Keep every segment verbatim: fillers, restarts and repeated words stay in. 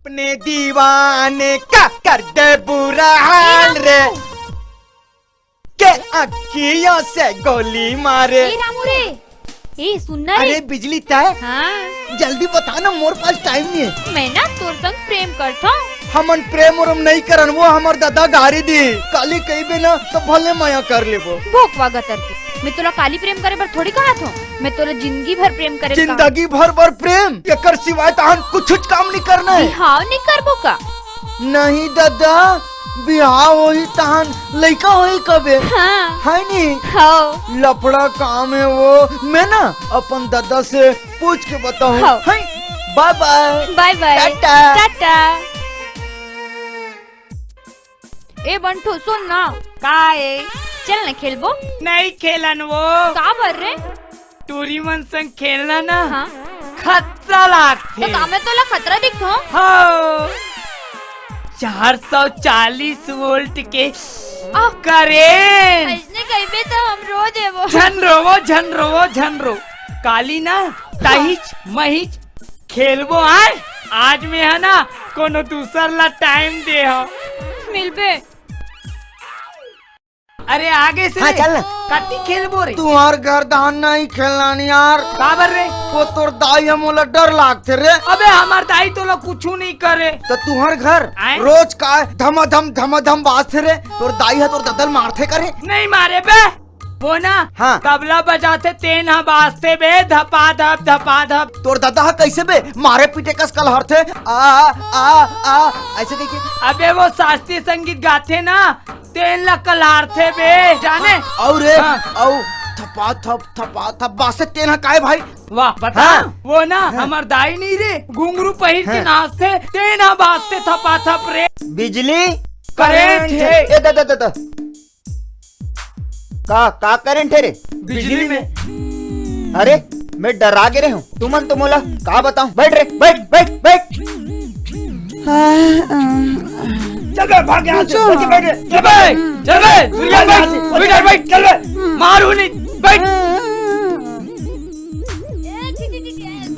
अपने दीवाने का कर दे बुरा हाल रे, के अखियों से गोली मारे। ए रामू रे, ए सुन ना रे। अरे बिजली तय, हाँ। जल्दी बता ना, मोर पास टाइम नहीं है। मैं ना तोर संग प्रेम करथो। हमन प्रेम उरेम नहीं करन, वो हमर दादा गारी दी। काली कहिबे ना तो भले मया कर लेबो। भोकवा गतर के, मैं तोला काली प्रेम करे बर थोड़ी कहा थो। मैं तोला जिंदगी भर प्रेम करे बर कहा। जिंदगी भर बर प्रेम? एकर सिवाय तहन कुछ काम नहीं करना है। बिहाव नहीं करबो का? नहीं दादा, बिहाव होही तहन लइका होही कबे? हाँ। है नी? हाँ। लफड़ा काम है वो। मैं ना अपन दादा से पूछ के बताऊँ। हाँ। है? बाय बाय। बाय बाय। टाटा। टाटा। ए बंठू, सुन ना। का ए? चल ना खेलबो। नहीं खेलन वो। का बर रे? टूरी मन संग खेलना ना हाँ। खतरा लागथे। तो का मैं तोला खतरा दिखथों? हाँ। चार सौ चालीस वोल्ट के आ। करेंट। अइसने कहिबे तो हम रो देबो। झन रोवो, झन रोवो, झन रो। काली ना तहिच महिच खेलबो आय। आज में है ना कोनो दूसर ला टाइम दे हो। मिलबे। अरे आगे से हाँ, रे। चल ना। कति खेलबो रे? तुहर घर धान नहीं खेलना नहीं यार। काबर रे? वो तोर दाई ह मोला डर लागथे रे। अबे हमर दाई तोला कुछू नहीं करे। तो तुहर घर आय? रोज का धमाधम धमाधम बाजथे रे। तोर दाई ह तोर ददल मारथे करे। नहीं मारे बे। वो ना हाँ। तबला बजाथे तेन ह बाजथे बे धपा धप धपा धप। तोर ददा ह कैसे बे मारे पीटे कस कलहरथे आ आ आ ऐसे कहिके। अबे वो शास्त्रीय संगीत गाथे ना तेन ला कलहरथे बे, जाने? अउ रे, हाँ। अउ थपा थप, थपा थप, बासे तेन ह काय भाई? वाह, बता। हाँ। वो ना, हाँ। हमर दाई नहीं रे, घुंघरू पहिर के हाँ। नाचथे, तेन ह बाजथे थपा थप रे। बिजली? करंट हे। ए, दा, दा, दा, दा। का, का करंट हे रे? बिजली में। अरे, मैं डरा गे रहे हूँ। तुमन तो मोला का बताऊं? बैठ रे, बैठ, बैठ, बैठ। चल बे, भाग यहाँ से। अच्छा। चल बे, चल बे, चल बे, तू यहाँ बैठ, तू इधर बैठ, चल बे। मारू नहीं, बैठ।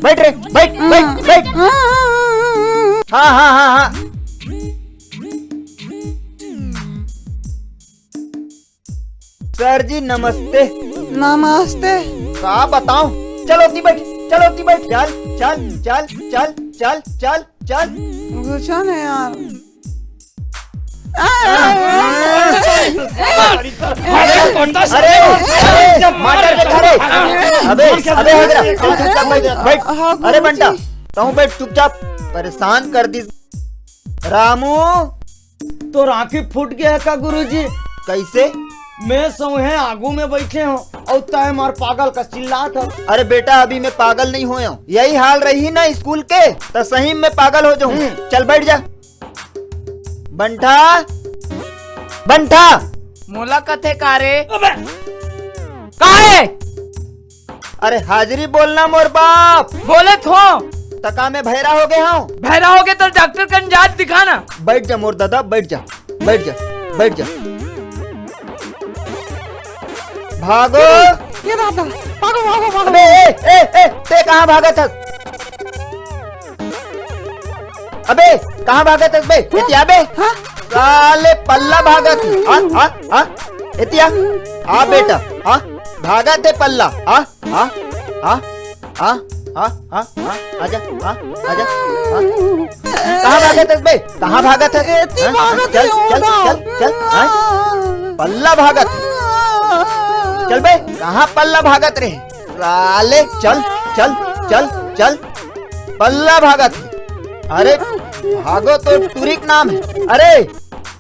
बैठ रे, बैठ, बैठ, बैठ। हाँ, हाँ, हाँ, हाँ। सर जी नमस्ते। नमस्ते। का बताऊं? चल ओती बैठ, चल ओती बैठ। चल, चल, चल, चल, चल, चल, चल, चल। कुछ नहीं यार। अरे, अरे, मार के खा रे। अबे, अबे, हट रे। चुपचाप बैठ, बैठ। हाँ, अरे गुरुजी। बंटा, तहूँ बैठ चुपचाप। परेशान कर दिस। रामू, तोर आँखी फूट गया का गुरुजी? कैसे? मैं सौहे आगू में बैठे हूँ और तय मार पागल का चिल्लात है। अरे बेटा, अभी मैं पागल नहीं होया हूँ। यही हाल रही ना स्कूल के, तो सही में पागल हो जाऊँ। हम्म। चल बैठ जा। बंठा, बंठा। मोला कथे का रे? अबे। का है? अरे हाजिरी बोलना मोर बाप। बोले थो। त का मैं भैरा हो गए हूँ? भैरा हो गए तो डॉक्टर कन जात दिखाना। बैठ जा मोर दादा, बैठ जा, बैठ जा, बैठ जा। भागो। ये दादा, भागो, भागो, भागो। अबे, ए, ए, ए, ते कहाँ भागत हस? अबे, कहाँ भागत हस बे? एतिया बे। हाँ? साले पल्ला भागत ही। हाँ, हाँ, हाँ। एतिया। हाँ बेटा, हाँ। भागत हे पल्ला। हाँ, हाँ, हाँ, हाँ, हाँ, हाँ, हाँ, आजा, हाँ, आजा, हाँ। कहाँ भागत हस बे? कहाँ भागत हस? एती हाँ? भागत चल, हे चल, ओदा। चल, चल, हाँ? पल्ला भागत। चल बे, कहाँ पल्ला भागत रे? साले, चल, चल, चल, चल। पल्ला भागत। अरे, भागो तो टुरी के नाम है। अरे,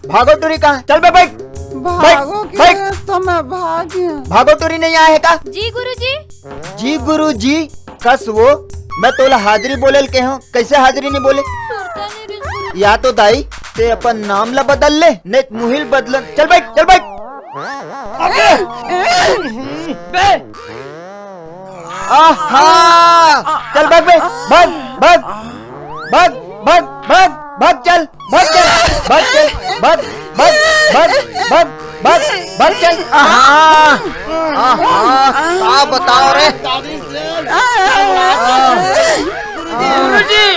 भागो टुरी कहाँ? चल बे, बैठ। भागो के बैठ। तो मैं भाग गया। भागो टुरी नहीं आए है का? जी गुरुजी। जी गुरुजी, कस वो, मैं तोला हाजिरी बोले ल कहे हूँ, कैसे हाजिरी नहीं बोले? सुरता नहीं रिस गुरुजी। या तो दाई, ते अपन नाम ला बदल ले, नहीं त मुहिल बदलन। चल बैठ, चल बैठ। अबे! बे! आहा! चल भाग बे, भाग, भाग, भाग, भाग, भाग, भाग, चल, भाग, चल, भाग, चल, भाग, भाग, भाग, भाग, भाग, भाग, चल। आहा! आहा! का बताओ रे? गुरुजी!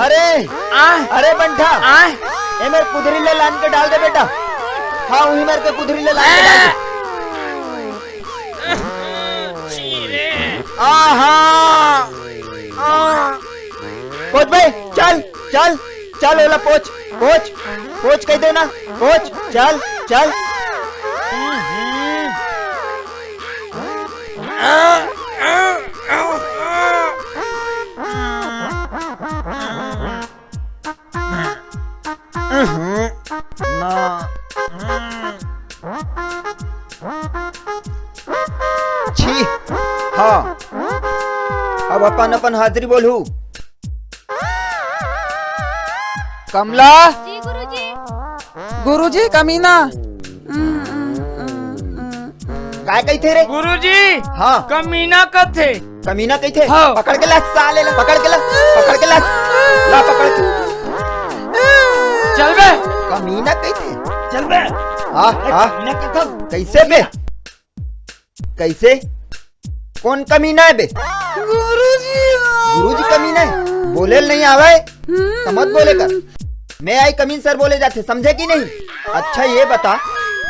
अरे, आय। अरे बंठा, आय। ए मेर कुदरी ले लान के डाल दे बेटा। हाँ, उही मेर के कुदरी ले लान के डाल दे। आहा। आ। पोंछ बे, चल, चल, चल, ओला पोंछ, पोंछ, पोंछ कहि दे ना, पोंछ, चल, चल। ना। छी। हाँ। अब अपन अपन हाजिरी बोलहू। कमला। जी गुरुजी। गुरुजी, कमीना। काय कहिथे रे? गुरुजी, हाँ। कमीना कथे। कमीना कहिथे? हाँ। पकड़ के ला साले ला, पकड़ के ला, पकड़ के ला। ला पकड़ के। चल बे। कमीना कहिथे? चल बे। हाँ, अरे हाँ। कमीना कथे। कैसे बे? कैसे? कौन कमीना है बे? गुरुजी। गुरुजी कमीना है? बोले ल नहीं आवे? हम्म। त मत बोले कर। मैं आई कमीन सर बोले जाथे, समझे कि नहीं? अच्छा ये बता,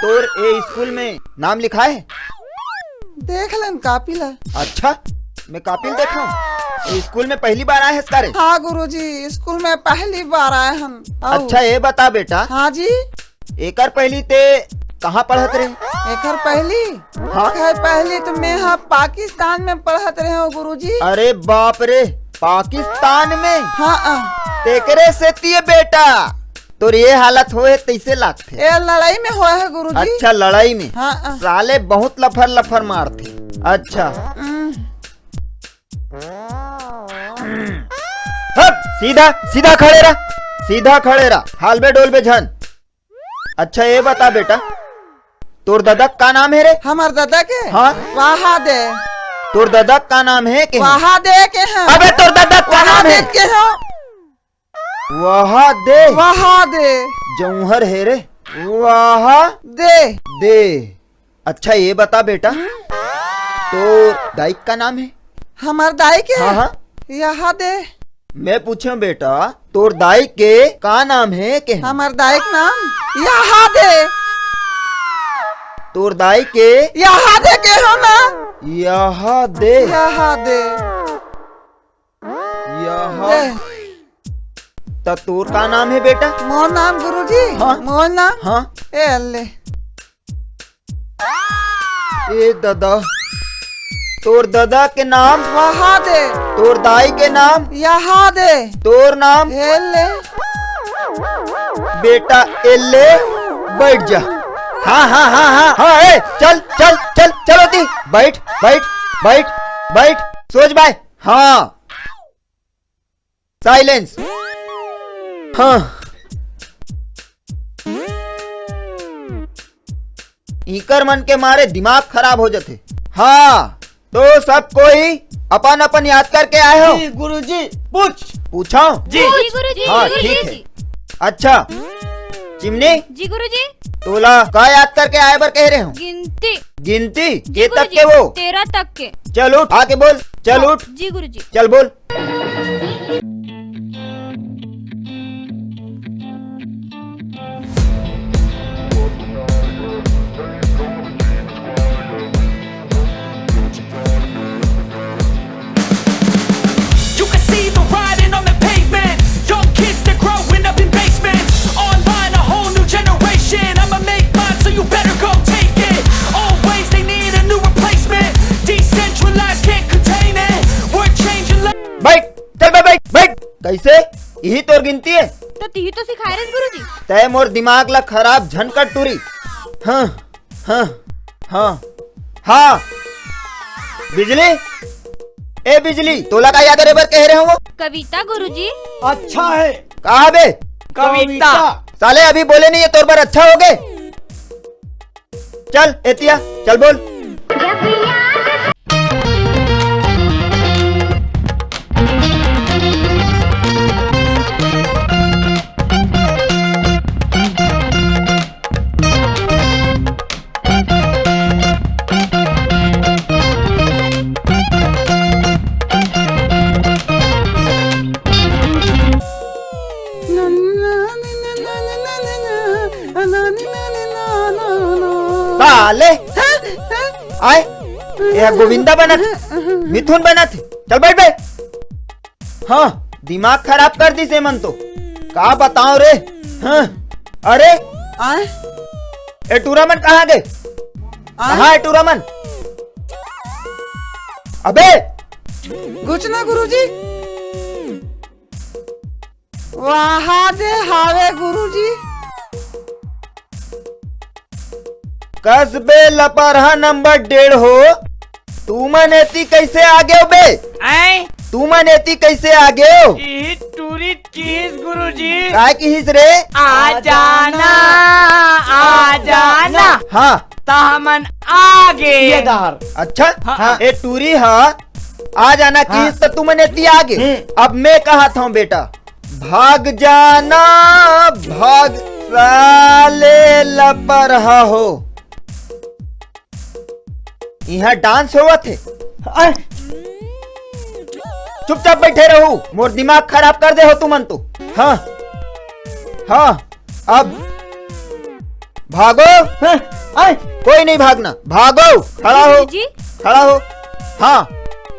तोर ए स्कूल में नाम लिखा है? देख लेन कापी ला। अच्छा, मैं कापी ल देखा हूँ। ए स्कूल में पहली बार आए हस का रे? हाँ गुरुजी, स्कूल में पहली बार आए हन। आओ। अच्छा ये बता बेटा। हाँ जी। एकर पहली ते कहाँ पढ़त रहे? एकर पहली? हाँ। एकर पहली तो मैं ह पाकिस्तान में पढ़त रहे हूँ गुरुजी। अरे बाप रे, पाकिस्तान में? हाँ, हाँ। तेकरे सेती ये बेटा, तोर ये हालत होए तैसे लागथे। ए लड़ाई में होए है गुरुजी। अच्छा, लड़ाई में? हाँ, हाँ। साले बहुत लफर लफर मारथे। अच्छा। हम्म। हट, सीधा, सीधा खड़े रह, सीधा खड़े रह, हालबे डोलबे झन। अच्छा, ये बता बेटा, तोर ददा का नाम है रे? हमर ददा के? हाँ। वहा दे। तोर ददा का नाम है के? वहा दे के है। अबे तोर ददा का नाम है? के है। वहा दे। वहा दे। जौहर है रे। वहा दे। दे। अच्छा, ये बता बेटा, हम्म? तोर दाई का नाम है? हमर दाई के? हाँ, हाँ। यहाँ दे। मैं पूछूं बेटा, तोर दाई के का नाम है के? हमर दाई के नाम यहाँ दे। तोर दाई के? यहाँ दे के हो ना। यहाँ दे। यहाँ दे। यहाँ। दे। त तोर का नाम है बेटा? मोर नाम गुरुजी। हाँ। मोर नाम? हाँ। ए अल्ले। ए ददा, तोर ददा के नाम? वहा दे। तोर दाई के नाम? यहाँ दे। तोर नाम? एल्ले। बेटा एल्ले, बैठ जा। हाँ, हाँ, हाँ, हाँ, हाँ, ए, चल, चल, चल, चल होती। बैठ, बैठ, बैठ, बैठ, सोच बाय। हाँ। साइलेंस। हाँ। इकर मन के मारे दिमाग खराब हो जाथे। हाँ, तो सब कोई अपन अपन याद करके आए हो? जी, गुरुजी, पूछ। पूछो? जी। जी, गुरुजी। हाँ, जी, ठीक जी, है। जी। अच्छा, चिमनी? जी, गुरुजी। तोला का याद करके आए बर कह रहे हो? गिनती। गिनती? जी, के तक गुरुजी, के वो? तेरह तक के। चल उठ, आके बोल। चल हाँ, उठ। जी, गुरुजी। चल बोल। You can see the writing on the pavement. Young kids, they're growing up in basements. Online, a whole new generation. I'ma make mine, so you better go take it. Always, they need a new replacement. Decentralized, can't contain it. We're changing lives. बैठ, चल बे, बैठ, बैठ। कैसे? यही तोर गिनती है? तो तिही तो सिखाए रहे गुरुजी। तय मोर दिमाग ला खराब झन कर टूरी। हाँ। हाँ, हाँ, हाँ। बिजली, ए बिजली, तोला का याद करे बर कह रहे हो वो? कविता गुरुजी। अच्छा है। कहा बे? कविता। साले अभी बोले नहीं है, तोर बर अच्छा हो गए। चल एतिया, चल बोल। आय, ये गोविंदा बनत, मिथुन बनत। चल बैठ बे। हाँ, दिमाग खराब कर दिस एमन तो। का बताओ रे? हाँ, अरे, आय? ए टूरा मन कहाँ गे? आय? कहाँ हे टूरा मन? अबे, कुछ ना गुरुजी। वहाँ दे हावे गुरुजी। कस बे लपरहा नंबर डेढ़ हो, तुमन एती कैसे आ गेव बे? आय? तुमन एती कैसे आ गेव? इही टूरी किहिस गुरुजी। काय किहिस रे? आ जाना, आ जाना। हाँ। त हमन आ गे। ये दार। अच्छा? हाँ। हाँ। ए टूरी हा आ जाना हाँ। किहिस त तुमन एती आ गे। हम्म। अब मैं कहत हूँ बेटा, भाग जाना, भाग साले लपरहा हो। इहाँ डांस होवत हे। आय। चुपचाप बैठे रहू, मोर दिमाग खराब कर दे हो तुमन तो। हाँ, हाँ, अब भागो। हाँ, आय। कोई नहीं भागना, भागो, खड़ा हो, जी। खड़ा हो। हाँ,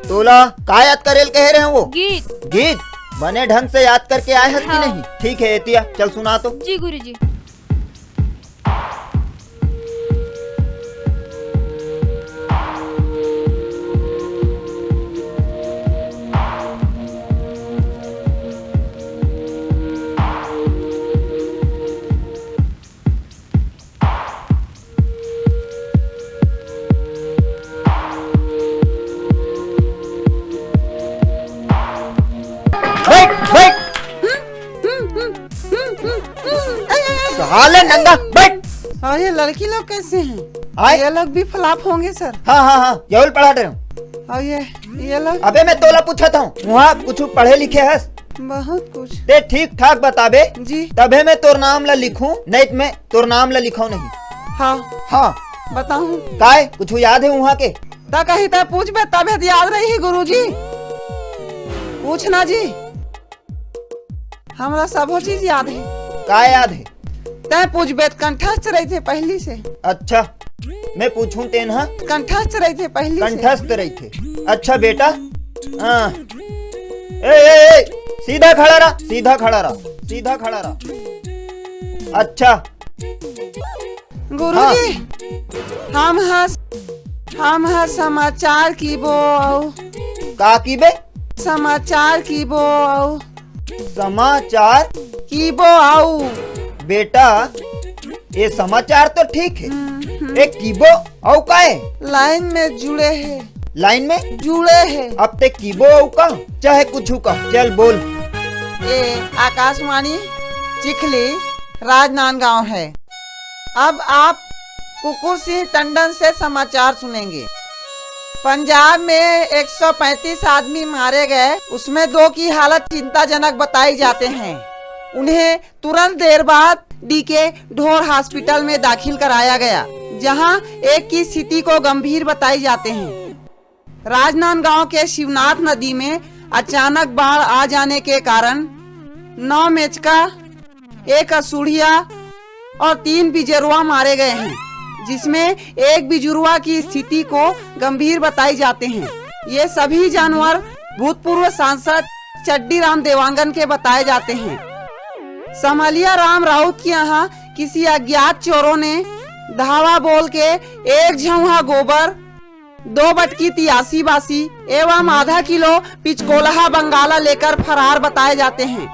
तोला का याद करेल कहे रहे वो? गीत। गीत? बने ढंग से याद करके आए हस कि हाँ। नहीं? ठीक है एतिया, चल सुना तो। जी गुरुजी। बैठ, बैठ। साले नंगा, बैठ। और ये लड़की लोग कैसे हैं? आय? ये लोग भी फ्लॉप होंगे सर। हाँ, हाँ, हाँ, यही पढ़ा रहे हूँ। और ये, ये लोग? अबे मैं तोला पूछत हूँ, वहाँ कुछ पढ़े लिखे हस? बहुत कुछ। ते ठीक ठाक बताबे, जी। तभे मैं तोर नाम ला लिखूं, नहीं तो मैं तोर नाम ला लिखूं नहीं। हाँ। हाँ। बताऊं? काय? कुछ याद है वहाँ के? त कही त पूछबे, तभे त याद रही गुरुजी। पूछना जी। हमरा सबो चीज याद है। का याद है? तैं पूछबे त कंठस्थ रहिथे पहली से। अच्छा, मैं पूछूं तेन ह? कंठस्थ रहिथे पहली से। कंठस्थ रहिथे। अच्छा बेटा, हाँ। ए, ए, ए, सीधा खड़ा रह, सीधा खड़ा रह, सीधा खड़ा रह। अच्छा। गुरुजी, हाँ। हम ह, हम ह समाचार कीबो अउ का कीबे? समाचार कीबो अउ समाचार? कीबो अउ। बेटा, ये समाचार तो ठीक है। हम्म, हम्म। ए कीबो अउ का है? लाइन में जुड़े है। लाइन में? जुड़े है। अब ते कीबो अउ का? चाहे कुछ का। चल बोल। ये आकाशवाणी चिखली राजनांदगांव है। अब आप कुकुर सिंह टंडन से समाचार सुनेंगे। पंजाब में एक सौ पैंतीस आदमी मारे गए, उसमें दो की हालत चिंताजनक बताई जाते हैं। उन्हें तुरंत देर बाद डीके ढोर हॉस्पिटल में दाखिल कराया गया, जहां एक की स्थिति को गंभीर बताई जाते हैं। राजनांदगांव के शिवनाथ नदी में अचानक बाढ़ आ जाने के कारण नौ मेचका, एक असुड़िया और तीन बिजरुआ मारे गए हैं, जिसमें एक बिजुरुआ की स्थिति को गंभीर बताई जाते हैं। ये सभी जानवर भूतपूर्व सांसद चड्डी राम देवांगन के बताए जाते हैं। समलिया राम राउत के यहाँ किसी अज्ञात चोरों ने धावा बोल के एक झौंहा गोबर, दो बटकी तियासी बासी एवं आधा किलो पिचकोलहा बंगाला लेकर फरार बताए जाते हैं।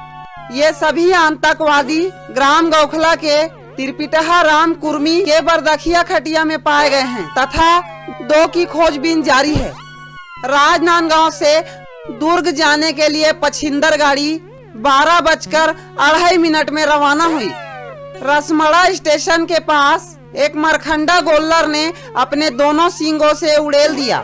ये सभी आतंकवादी ग्राम गौखला के तिरपिटहा राम कुर्मी के बरदखिया खटिया में पाए गए हैं तथा दो की खोजबीन जारी है। राजनांदगांव से दुर्ग जाने के लिए पछिंदर गाड़ी बारह बजकर अढ़ाई मिनट में रवाना हुई। रसमड़ा स्टेशन के पास एक मरखंडा गोल्लर ने अपने दोनों सींगों से उड़ेल दिया।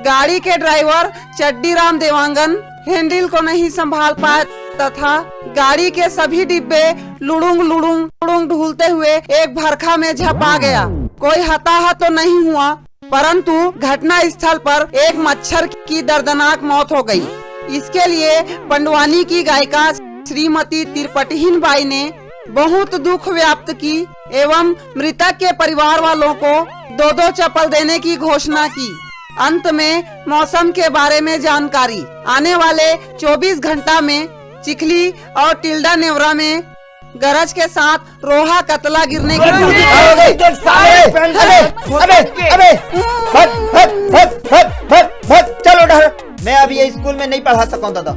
गाड़ी के ड्राइवर चड्डी राम देवांगन हैंडल को नहीं संभाल पाए तथा गाड़ी के सभी डिब्बे लुड़ुंग लुड़ुंग लुड़ुंग ढूलते हुए एक भरखा में झपा गया। कोई हताहत तो नहीं हुआ, परंतु घटना स्थल पर एक मच्छर की दर्दनाक मौत हो गई। इसके लिए पंडवानी की गायिका श्रीमती तिरपटहीन बाई ने बहुत दुख व्यक्त की एवं मृतक के परिवार वालों को दो दो चप्पल देने की घोषणा की। अंत में मौसम के बारे में जानकारी। आने वाले चौबीस घंटा में चिखली और टिल्डा नेवरा में गरज के साथ रोहा कतला गिरने की संभावना। अबे, अबे, अबे, अबे, भग, भग, भग, भग, भग, भग, चलो डहर। मैं अब ये स्कूल में नहीं पढ़ा सकूं दादा।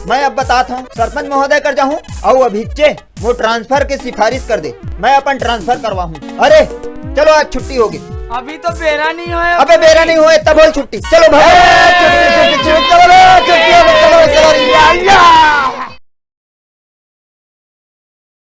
मैं अब बताता हूँ सरपंच महोदय कर जाहूँ, अउ अभिच्चे वो ट्रांसफर के सिफारिश कर दे। मैं अपन ट्रांसफर करवा हूँ। अरे चलो, आज छुट्टी होगी। अभी तो बेरा नहीं होय। अबे बेरा नहीं होय, तब होय छुट्टी। चलो भाई, छुट्टी, छुट्टी, छुट्टी, चलो रे, छुट्टी हो गई, चलो, चलो, या, या।